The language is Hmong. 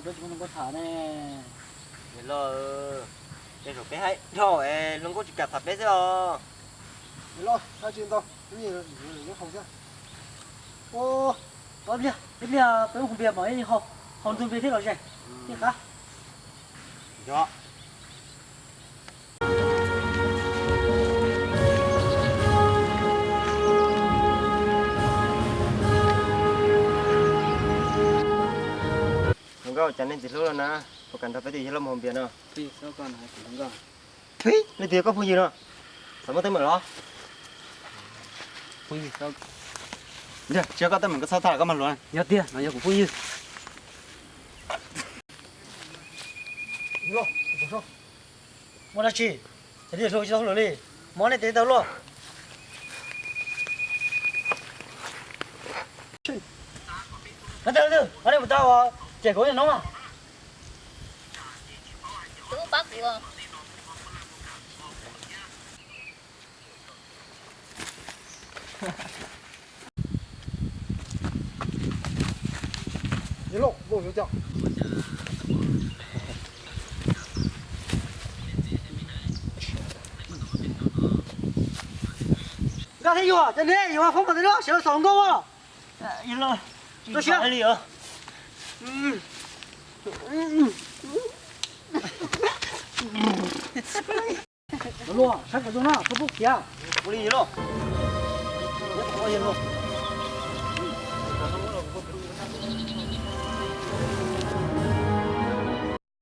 Los, ces zaum peb hais dhau es hluas nkauj tsis kam tham peb xwb os. Los, tsis ntau, nyob haus thiab. Ua, ib pliag peb mus haus npias mas ib haus, haus ntu npias thiab los ze, ib qab. Yog. Hluas nkauj, cas nej txiv hlub no na, puas kam nrog peb tus yawg hlob mus haus npias no? Leej twg yog koj phooj ywg no? Xav muaj teeb meem los? Tsis yog koj teeb meem, koj txhob tham, koj mag hluas. Yog tiag, no yog kuv phooj ywg. Muaj dab tsi? Cov niag hluas tsis tau hluas li, mob nej tes tau luaj. Leej twg, leej twg, qhov nej mus tau ces kuv niam noob mas. Nkauj thiab yus, cov niag yus foob mas tes luaj, sawv xaus nkauj os. Yog los, tsis siab li os. Luaj, saib kom zoo na, koj pub khiav. Ua li los.